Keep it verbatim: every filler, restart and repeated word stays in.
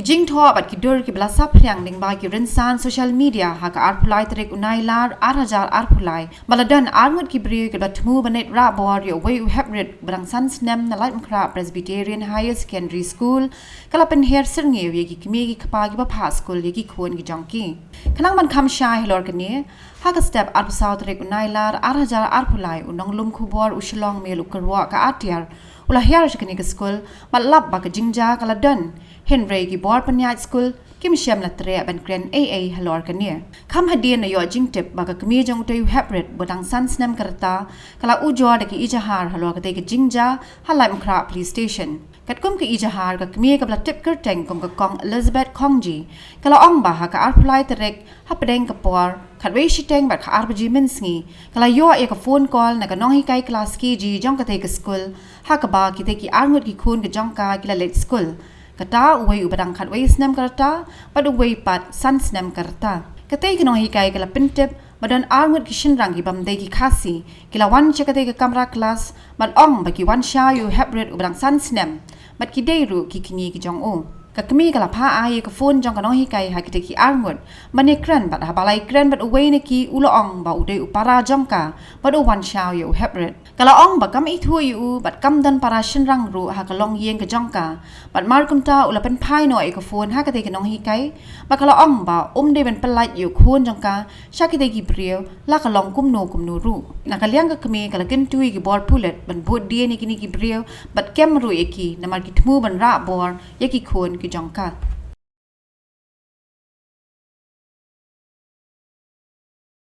Jingthoh bad ki dur kiba la saphriang lyngba ki rynsan social media ha ka arphew lai tarik u Nailar ar hajar arphew lai ba la don arngut ki briew kiba thmu ban leit rahbor ïa uwei u heprit uba dang san snem na Laitumkhrah Presbyterian Higher Secondary School ka la pynher syrngiew ïa ki kmie ki kpa kiba phah skul ïa ki khun ki jong ki. Khnang ban kham shai halor kane, ha ka step arphew saw tarik u Nailar ar hajar arphew lai u nonglum khubor u Shillong Mail u kyrwoh ka atiar u la hiar sha kane ka skul bad lap ba ka jingjia ka la don, hynrei ki bor pynïaid skul kim shym la treh ban kren ei ei halor kane. Kham hadien la ïoh jingtip ba ka kmie jong utei u heprit ba dang san snem ka rta ka la ujor da ki ejahar halor katei ka jingjia ha Laitumkhrah Police Station. Katkum ka ejahar, ka kmie kaba la tip kyrteng kum ka Kong Elizabeth Khongji ka la ong ba ha ka arphew lai tarik hapdeng ka por khatwei shiteng bad ka ar baje mynsngi ka la ïoh ïa ka phone call na ka nonghikai klas KG jong katei ka skul, ha kaba kitei ki arngut ki khun ka jong ka ki la leit skul. Kata uwei uba dang khatwei snem ka rta bad uwei pat san snem ka rta. Katei ka nonghikai ka la pyntip ba don arngut ki shynrang kiba ym dei ki Khasi ki la wan sha katei ka kamra klas bad ong ba ki wan shaw ïa u heprit uba dang san snem bad ki dei ruh ki kñi ki jong u. Ka kmie ka la phah ai ïa ka phone jong ka nonghikai ha kitei ki arngut ban ïakren bad haba la ïakren bad uwei na ki u la ong ba u dei u para jong ka bad u wan shaw ïa u heprit. Ka la ong ba kam ithuh ïa u bad kam don para shynrang ruh ha ka longïing ka jong ka bad markumta u la pynphai noh ïa ka phone ha katei ka nonghikai bad ka la ong ba um dei ban pyllait ïa u khun jong ka sha kitei ki briew la ka long kumno kumno ruh. Na ka liang ka kmie ka la kyntu ïa ki bor pulit ban bud dien ïa kine ki briew bad kem ruh ïa ki namar ki thmu ban rahbor ïa ki khun ki jong ka.